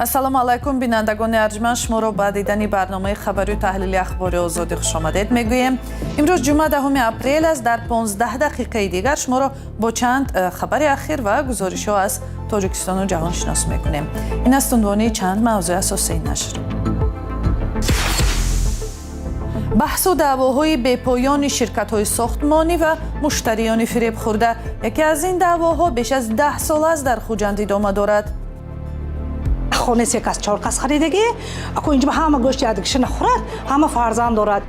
Ассалому алайкум, бинандагони арҷманд. Шуморо ба дидани барномаи хабарию таҳлили Ахбори Озодӣ хушомадед мегӯем. Имрӯз ҷумъа, 10 апрел аст. Дар 15 дақиқаи дигар шуморо бо чанд хабари ахир ва гузоришҳо аз Тоҷикистону ҷаҳон шинос мекунем. Ин аст унвони чанд мавзӯи асосии нашр: баҳсу даъвоҳои бепоёни ширкатҳои сохтмонӣ ва муштариёни фиребхӯрда. Яке аз ин даъвоҳо беш аз 10 сол аст дар Хуҷанд идома дорад. Хонаи се кас, чор кас харидагӣ, аку инҷо ҳама гӯшти якдигаша нахӯрад, ҳама фарзанд дорад.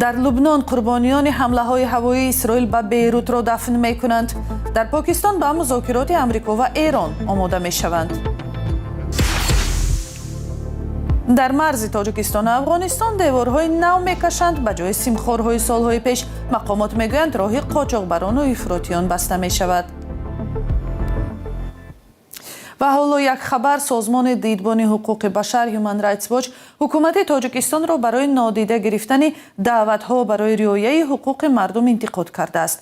Дар Лубнон қурбониёни ҳамлаҳои ҳавоии Исроил ба Бейрутро дафн мекунанд. Дар Покистон ба музокироти Амрико ва Эрон омода мешаванд. Дар марзи Тоҷикистону Афғонистон деворҳои нав мекашанд ба ҷои симхорҳои солҳои пеш. Мақомот мегӯянд, роҳи қочоқбарону ифротиён баста мешавад. Ва ҳоло як хабар. Созмони дидбони ҳуқуқи башар Human Rights Watch ҳукумати Тоҷикистонро барои нодида гирифтани даъватҳо барои риояи ҳуқуқи мардум интиқод кардааст.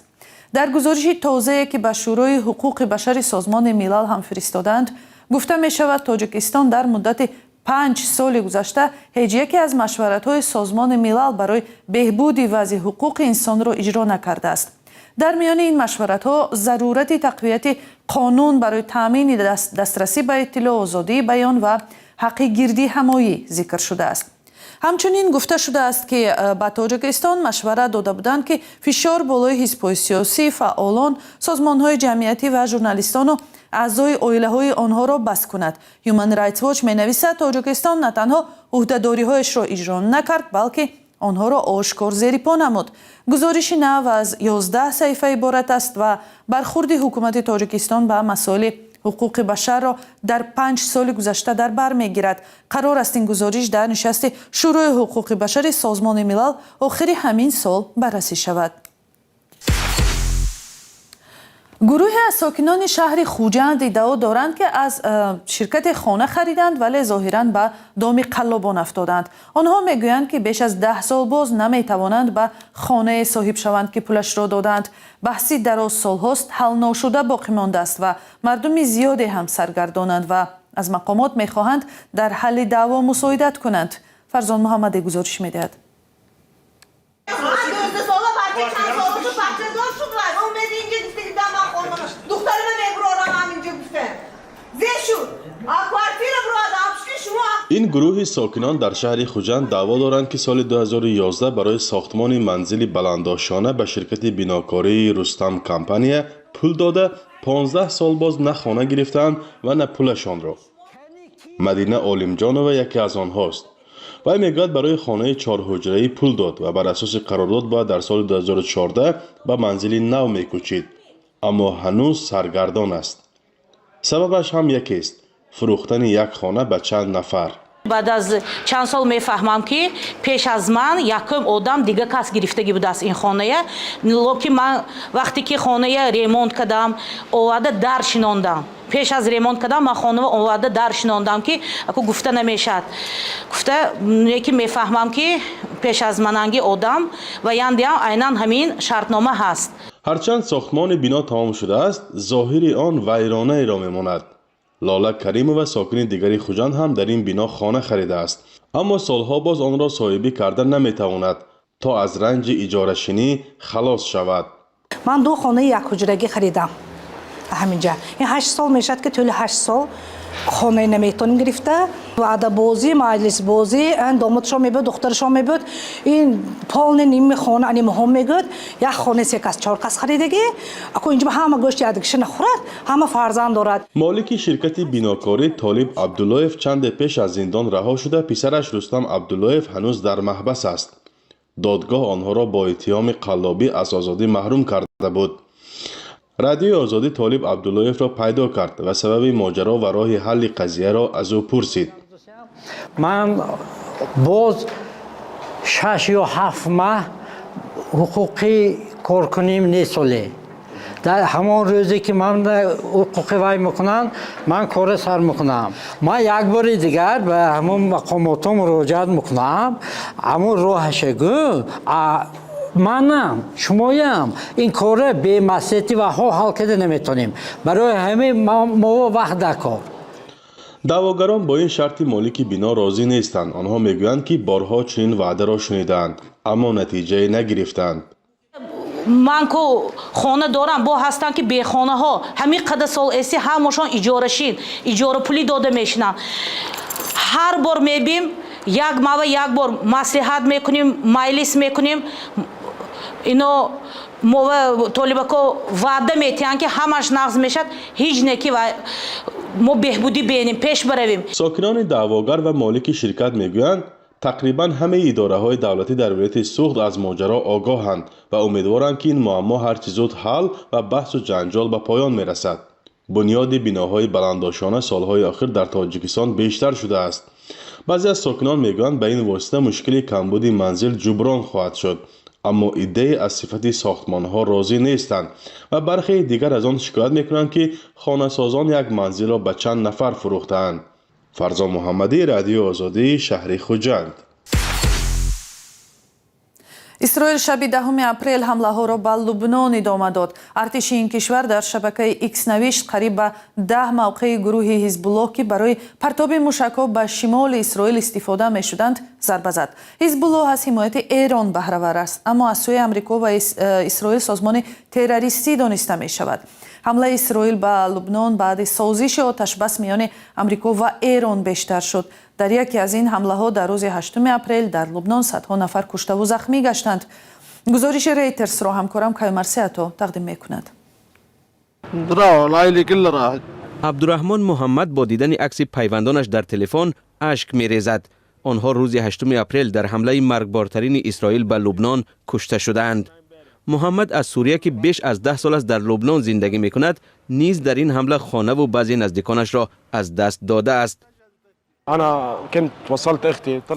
Дар гузориши тозае, ки ба Шӯрои ҳуқуқи башари Созмони Милал ҳам фиристодаанд, гуфта мешавад, Тоҷикистон дар муддати 5 соли гузашта ҳеҷ яке аз машваратҳои Созмони Милал барои беҳбуди вазъи ҳуқуқи инсонро иҷро накардааст. Дар миёни ин машваратҳо зарурати тақвияти қонун барои таъмини дастрасӣ ба иттилоъ, озодии баён ва ҳаққи гирдиҳамоӣ зикр шудааст. Ҳамчунин гуфта шудааст, ки ба Тоҷикистон машварат дода буданд, ки фишор болои ҳизбҳои сиёсӣ, фаъолон, созмонҳои ҷамъиятӣ ва журналистону аъзои оилаҳои онҳоро бас кунад. Human Rights Watch менависад, Тоҷикистон на танҳо ӯҳдадориҳояшро иҷро накард, балки онҳоро ошкор зери по намуд. Гузориши нав аз 11 саҳифа иборат аст ва бархурди ҳукумати Тоҷикистон ба масоили ҳуқуқи башарро дар 5 соли гузашта дар бар мегирад. Қарор аст, ин гузориш дар нишасти Шӯрои ҳуқуқи башари Созмони Милал охири ҳамин сол баррасӣ шавад. Гурӯҳе аз сокинони шаҳри Хуҷанд иддао доранд, ки аз ширкате хона хариданд, вале зоҳиран ба доми қаллобон афтоданд. Онҳо мегӯянд, ки беш аз 10 сол боз наметавонанд ба хонае соҳиб шаванд, ки пулашро доданд. Баҳси дароз солҳост ҳалношуда боқӣ мондааст ва мардуми зиёде ҳам саргардонанд ва аз мақомот мехоҳанд, дар ҳалли даъво мусоидат кунанд. Фарзон Муҳаммадӣ гузориш медиҳад. Сола бача чанд сола шуд, бачадор шуд. Вай омеди инҷа гуфта, ки ман хонам духтарама мебурорам, ҳам инҷа гуфтем, зе шуд, а квартира бурода абшки шумо. Ин гурӯҳи сокинон дар шаҳри Хуҷанд даъво доранд, ки соли 2011 барои сохтмони манзили баландошёна ба ширкати бинокории «Рустам компания» пул дода, 15 сол боз на хона гирифтаанд ва на пулашонро. Мадина Олимҷонова яке аз онҳост. Вай мегӯяд, барои хонаи чорҳуҷраӣ пул дод ва бар асоси қарордод бояд дар соли 2014 ба манзили нав мекӯчид, аммо ҳанӯз саргардон аст. Сабабаш ҳам якест: фурӯхтани як хона ба чанд нафар. Баъд аз чанд сол мефаҳмам, ки пеш аз ман якум одам дига кас гирифтагӣ будааст ин хоная. Лекин ман вақте ки хоная ремонт кардам, оварда дар шинондам, пеш аз ремонт кардам ман хона оварда дар шинондам, ки аку гуфта намешавад гуфта, ки мефаҳмам, ки пеш аз мананги одам ва яндиам айнан ҳамин шартнома ҳаст. Ҳарчанд сохтмони бино тамом шудааст, зоҳири он вайронаеро мемонад. Лола Каримова, сокини дигари Хуҷанд, ҳам дар ин бино хона харидааст, аммо солҳо боз онро соҳибӣ карда наметавонад, то аз ранҷи иҷорашинӣ халос шавад. Ман ду хонаи якҳуҷрагӣ харидам ҳаминҷа. Ин 8 сол мешавад, ки тӯли 8 сол хонаи наметонем гирифта. Ваъдабозӣ, маҷлисбозӣ, домодшон мебиёд, духтарашон мебиёд, ин полный ними хона ани муҳом мегӯяд. Як хонаи се кас, чор кас харидагӣ, аку инҷо ҳама гӯшти якдигаша нахӯрад, ҳама фарзанд дорад. Молики ширкати бинокорӣ Толиб Абдуллоев чанде пеш аз зиндон раҳо шуда, писараш Рустам Абдуллоев ҳанӯз дар маҳбас аст. Додгоҳ онҳоро бо иттиҳоми қаллобӣ аз озодӣ маҳрум карда буд. Радиои Озодӣ Толиб Абдуллоевро пайдо кард ва сабаби моҷаро ва роҳи ҳалли қазияро аз ӯ пурсид. Ман боз 6 ё 7 маҳ ҳуқуқӣ коркуним несоле. Дар ҳамон рӯзе ки ман ҳуқуқи вай мекунанд, ман кора сар мекунам. Ман як бори дигар ба ҳамон мақомотҳо муроҷиат мекунам, ҳамон роҳаша гӯ. Манам, шумоям ин кора бемаслиҳати ваҳо ҳал карда наметонем. Барои ҳамин мо вақт дар кор. Даъвогарон бо ин шарти молики бино розӣ нестанд. Онҳо мегӯянд, ки борҳо чунин ваъдаро шунидаанд, аммо натиҷае нагирифтаанд. Ман ку хона дорам, бо ҳастанд, ки бехонаҳо. Ҳамин қадар сол эси ҳамашон иҷорашин, иҷорапулӣ дода мешинанд. Ҳар бор мебим, як мава як бор маслиҳат мекунем, майлис мекунем. Ино мова толибако ваъда метиҳанд, ки ҳамаш нағз мешавад. Ҳеҷ не ки мо беҳбудӣ бинем, пеш баравем. Сокинони даъвогар ва молики ширкат мегӯянд, тақрибан ҳамаи идораҳои давлатӣ дар вилояти Суғд аз моҷаро огоҳанд ва умедворанд, ки ин муаммо ҳарчи зуд ҳал ва баҳсу ҷанҷол ба поён мерасад. Бунёди биноҳои баландошёна солҳои охир дар Тоҷикистон бештар шудааст. Баъзе аз сокинон мегӯянд, ба ин восита мушкили камбуди манзил ҷуброн хоҳад шуд, аммо иддае аз сифати сохтмонҳо розӣ нестанд ва бархеи дигар аз он шикоят мекунанд, ки хонасозон як манзилро ба чанд нафар фурӯхтаанд. Фарзон Муҳаммадӣ, Радиои Озодӣ, шаҳри Хуҷанд. Исроил шаби 10 апрел ҳамлаҳоро ба Лубнон идома дод. Артиши ин кишвар дар шабакаи Икс навишт, қариб ба 10 мавқеи гурӯҳи Ҳизбуллоҳ, ки барои партоби мушакҳо ба шимоли Исроил истифода мешуданд, зарба зад. Ҳизбуллоҳ аз ҳимояти Эрон баҳравар аст, аммо аз сӯи Амрико ва Исроил созмони террористӣ дониста мешавад. Ҳамлаи Исроил ба Лубнон баъди созиши оташбас миёни Амрико ва Эрон бештар шуд. Дар яке аз ин ҳамлаҳо дар рӯзи 8 апрел дар Лубнон садҳо нафар куштаву захмӣ гаштанд. Гузориши Рейтерсро ҳамкорам Каюмарс Ато тақдим мекунад. Абдураҳмон Муҳаммад бо дидани акси пайвандонаш дар телефон ашк мерезад. Онҳо рӯзи 8 апрел дар ҳамлаи маргбортарини Исроил ба Лубнон кушта шудаанд. Муҳаммад аз Сурия, ки беш аз 10 сол аст дар Лубнон зиндагӣ мекунад, низ дар ин ҳамла хонаву баъзе наздиконашро аз даст додааст.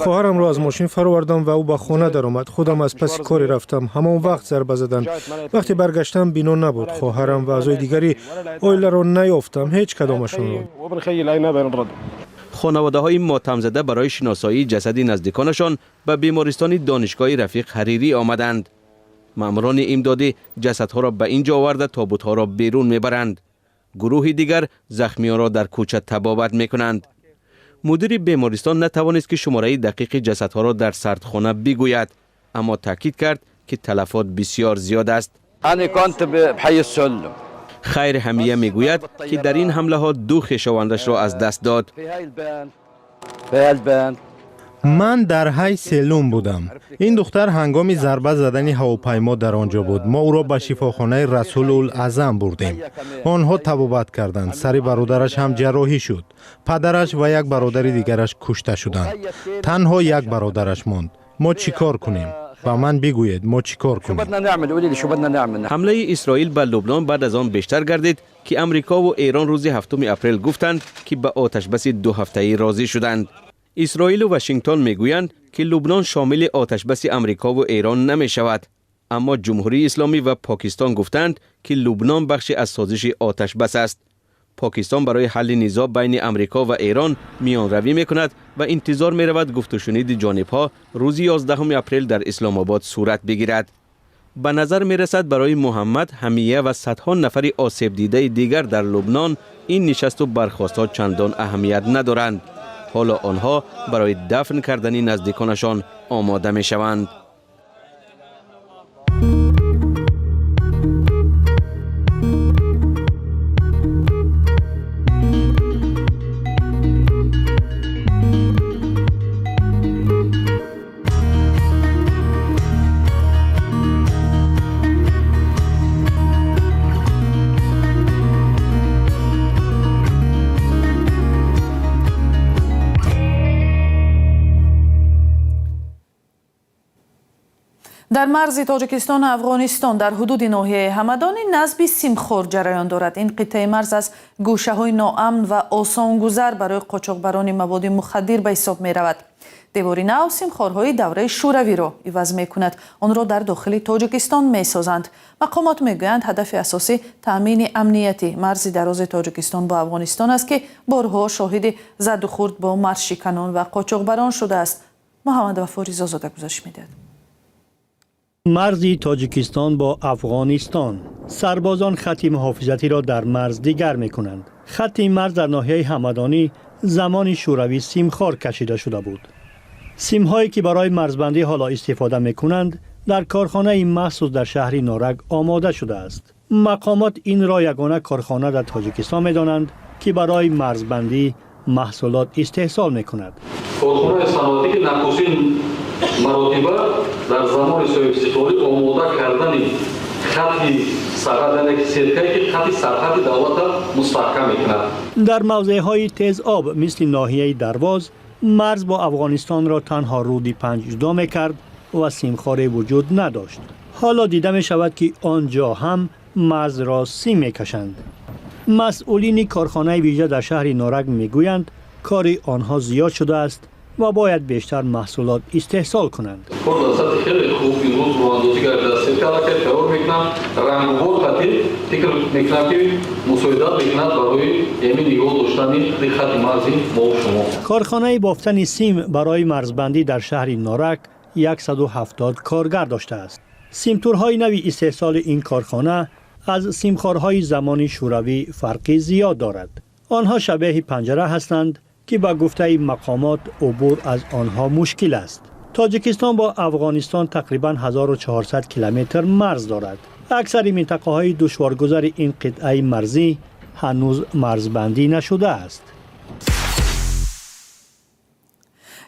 Хоҳарамро аз мошин фаровардам ва ӯ ба хона даромад. Худам аз паси коре рафтам. Ҳамон вақт зарба заданд. Вақте баргаштам, бино набуд. Хоҳарам ва аъзои дигари оиларо наёфтам, ҳеҷ кадомашонро. Хонаводаҳои мотамзада барои шиносоии ҷасади наздиконашон ба бемористони донишгоҳи Рафиқ Ҳарирӣ омаданд. Маъмурони имдодӣ ҷасадҳоро ба ин ҷо оварда, тобутҳоро берун мебаранд. Гурӯҳи дигар захмиёнро дар кӯча табобат мекунанд. Мудири бемористон натавонист, ки шумораи дақиқи ҷасадҳоро дар сардхона бигӯяд, аммо таъкид кард, ки талафот бисёр зиёд аст. Хайр Ҳамия мегӯяд, ки дар ин ҳамлаҳо ду хешовандашро аз даст дод. Ман дар ҳай Селум будам. Ин духтар ҳангоми зарба задани ҳавопаймо дар он ҷо буд. Мо ӯро ба шифохонаи Расулул Аъзам бурдем. Онҳо табобат карданд. Сари бародараш ҳам ҷарроҳӣ шуд. Падараш ва як бародари дигараш кушта шуданд. Танҳо як бародараш монд. Мо чӣ кор кунем? Ба ман бигӯед, мо чӣ кор кунем? Ҳамлаи Исроил ба Лубнон баъд аз он бештар гардид, ки Амрикову Эрон рӯзи 7 апрел гуфтанд, ки ба оташбаси дуҳафтаӣ розӣ шуданд. Исроилу Вашингтон мегӯянд, ки Лубнон шомили оташбаси Амрикову Эрон намешавад, аммо Ҷумҳурии Исломӣ ва Покистон гуфтанд, ки Лубнон бахше аз созиши оташбас аст. Покистон барои ҳалли низоъ байни Амрико ва Эрон миёнравӣ мекунад ва интизор меравад гуфтушуниди ҷонибҳо рӯзи 11 апрел дар Исломобод сурат бигирад. Ба назар мерасад, барои Муҳаммад Ҳамия ва садҳо нафари осебдидаи дигар дар Лубнон ин нишасту бархостҳо чандон аҳамият надоранд. Ҳоло онҳо барои дафн кардани наздиконашон омода мешаванд. Дар марзи Тоҷикистону Афғонистон, дар ҳудуди ноҳияи Ҳамадонӣ, насби симхор ҷараён дорад. Ин қитъаи марз аз гӯшаҳои ноамн ва осонгузар барои қочоқбарони маводи мухаддир ба ҳисоб меравад. Девори нав симхорҳои давраи шӯравиро иваз мекунад. Онро дар дохили Тоҷикистон месозанд. Мақомот мегӯянд, ҳадафи асосӣ таъмини амнияти марзи дарози Тоҷикистон бо Афғонистон аст, ки борҳо шоҳиди задухӯрд бо марзшиканон ва қочоқбарон шудааст. Муҳаммад Вафо Ризозода гузориш медиҳад. Марзи Тоҷикистон бо Афғонистон. Сарбозон хатти муҳофизатиро дар марз дигар мекунанд. Хатти марз дар ноҳияи Ҳамадонӣ замони Шӯравӣ симхор кашида шуда буд. Симҳое ки барои марзбандӣ ҳоло истифода мекунанд, дар корхонаи махсус дар шаҳри Норак омода шудааст. Мақомот инро ягона корхона дар Тоҷикистон медонанд, ки барои марзбандӣ маҳсулот истеҳсол мекунад. Корхонаи саноатӣ, ки нахустин маротиба дар замони соҳибистиқлолӣ омода кардани хатти сарҳад, яъне ки сеткае, ки хатти сарҳади давлата мустаҳкам мекунад. Дар мавзеъҳои тезоб, мисли ноҳияи Дарвоз, марз бо Афғонистонро танҳо рӯди Панҷ ҷудо мекард ва симхоре вуҷуд надошт. Ҳоло дида мешавад, ки он ҷо ҳам марзро сим мекашанд. Масъулини корхонаи вижа дар шаҳри Норак мегӯянд, кори онҳо зиёд шудааст ва бояд бештар маҳсулот истеҳсол кунанд. Кор дар сатҳи хеле хуб имрӯз роҳандозӣ гардида, сетка аллакай тайёр мекунанд, рангубор қатӣ. Фикр мекунам, ки мусоидат мекунад барои эмин нигоҳ доштани хатти марзи мо шумо. Корхонаи бофтани сим барои марзбандӣ дар шаҳри Норак 170 коргар доштааст. Симтурҳои нави истеҳсоли ин корхона аз симхорҳои замони Шӯравӣ фарқи зиёд дорад. Онҳо шабеҳи панҷара ҳастанд, ки ба гуфтаи мақомот убур аз онҳо мушкил аст. Тоҷикистон бо Афғонистон тақрибан 1400 километр марз дорад. Аксари минтақаҳои душворгузари ин қитъаи марзӣ ҳанӯз марзбандӣ нашудааст.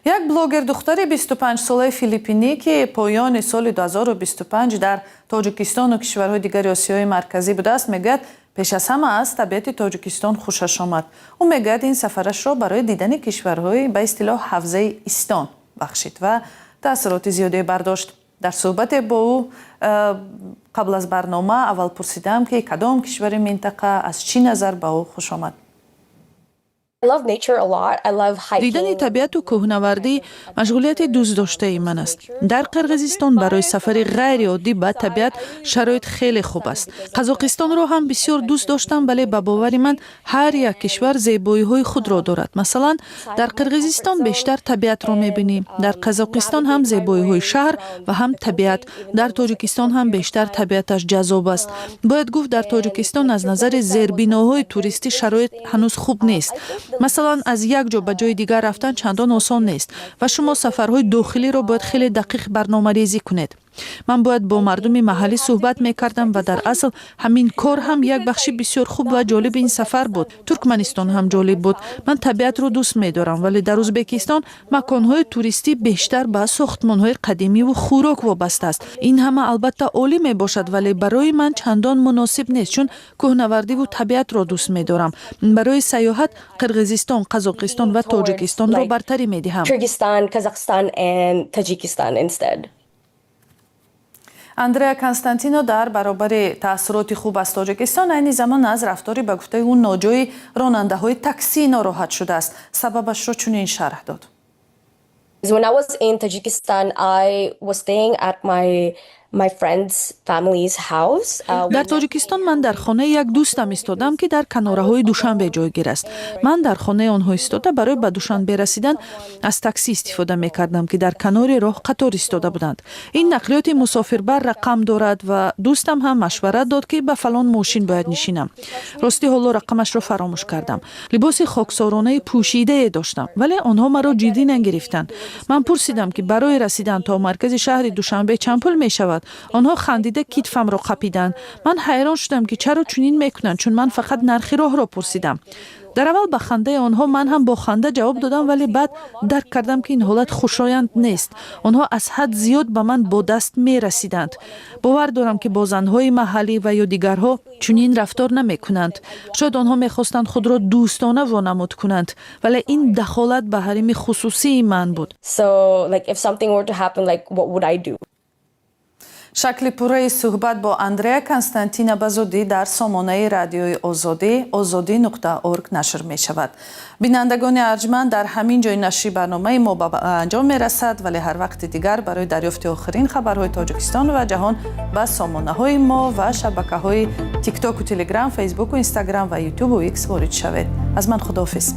Як блогер духтари 25-солаи филиппинӣ, ки поёни соли 2025 дар Тоҷикистону кишварҳои дигари Осиёи Марказӣ будааст, мегӯяд, пеш аз ҳама аз табиати Тоҷикистон хушаш омад. Ӯ мегӯяд, ин сафарашро барои дидани кишварҳои ба истилоҳ ҳавзаи Истон бахшид ва таассуроти зиёде бардошт. Дар суҳбате бо ӯ қабл аз барнома аввал пурсидаам, ки кадом кишвари минтақа аз чӣ назар ба ӯ хуш омад. Дидани табиату кӯҳнавардӣ машғулияти дӯстдоштаи ман аст. Дар Қирғизистон барои сафари ғайриоддӣ ба табиат шароит хеле хуб аст. Қазоқистонро ҳам бисёр дӯст доштам, вале ба бовари ман ҳар як кишвар зебоиҳои худро дорад. Масалан, дар Қирғизистон бештар табиатро мебинӣ, дар Қазоқистон ҳам зебоиҳои шаҳр ва ҳам табиат, дар Тоҷикистон ҳам бештар табиаташ ҷаззоб аст. Бояд гуфт, дар Тоҷикистон аз назари зербиноҳои туристӣ шароит ҳанӯз хуб нест. Масалан, аз як ҷо ба ҷои дигар рафтан чандон осон нест ва шумо сафарҳои дохилиро бояд хеле дақиқ барномарезӣ кунед. Ман бояд бо мардуми маҳаллӣ суҳбат мекардам ва дар асл ҳамин кор ҳам як бахши бисёр хуб ва ҷолиби ин сафар буд. Туркманистон ҳам ҷолиб буд. Ман табиатро дӯст медорам, вале дар Ӯзбекистон маконҳои туристӣ бештар ба сохтмонҳои қадимиву хӯрок вобаста аст. Ин ҳама албатта олӣ мебошад, вале барои ман чандон муносиб нест, чун кӯҳнавардиву табиатро дӯст медорам. Барои сайёҳат Қирғизистон, Қазоқистон ва Тоҷикистонро бартарӣ медиҳам. Андреа Константино дар баробари таассуроти хуб аз Тоҷикистон айни замон аз рафтори, ба гуфтаи ӯ, ноҷои ронандаҳои таксӣ нороҳат шудааст. Сабабашро чунин шарҳ дод. When I was in Tajikistan, I was staying at my friend's family's house. Дар Тоҷикистон ман дар хонаи як дӯстам истодам, ки дар канораҳои Душанбе ҷойгир аст. Ман дар хонаи онҳо истода, барои ба Душанбе расидан аз таксӣ истифода мекардам, ки дар канори роҳ қатор истода буданд. Ин нақлиёти мусофирбар рақам дорад ва дӯстам ҳам машварат дод, ки ба фалон мошин бояд нишинам. Ростӣ, ҳоло рақамашро фаромӯш кардам. Либоси хоксоронаи пӯшидае доштам, вале онҳо маро ҷиддӣ нагирифтанд. Ман пурсидам, ки барои расидан то маркази шаҳри Душанбе чанд пул мешавад. Онҳо хандида китфамро қапиданд. Ман ҳайрон шудам, ки чаро чунин мекунанд, чун ман фақат нархи роҳро пурсидам. Дар аввал ба хандаи онҳо ман ҳам бо ханда ҷавоб додам, вале баъд дарк кардам, ки ин ҳолат хушоянд нест. Онҳо аз ҳад зиёд ба ман бо даст мерасиданд. Бовар дорам, ки бо занҳои маҳаллӣ ва ё дигарҳо чунин рафтор намекунанд. Шояд онҳо мехостанд худро дӯстона вонамуд кунанд, вале ин дахолат ба ҳарими хусусии ман буд. So, like, if something were to happen, like, what would I do? Шакли пурраи суҳбат бо Андреа Константина ба зудӣ дар сомонаи Радиои Озодӣ, ozodi.org, нашр мешавад. Бинандагони арҷманд, дар ҳамин ҷои нашри барномаи мо ба анҷом мерасад, вале ҳар вақти дигар барои дарёфти охирин хабарҳои Тоҷикистон ва ҷаҳон ба сомонаҳои мо ва шабакаҳои Тиктоку Телеграм, Фейсбуку Инстаграм ва Ютубу Икс ворид шавед. Аз ман худоҳофиз.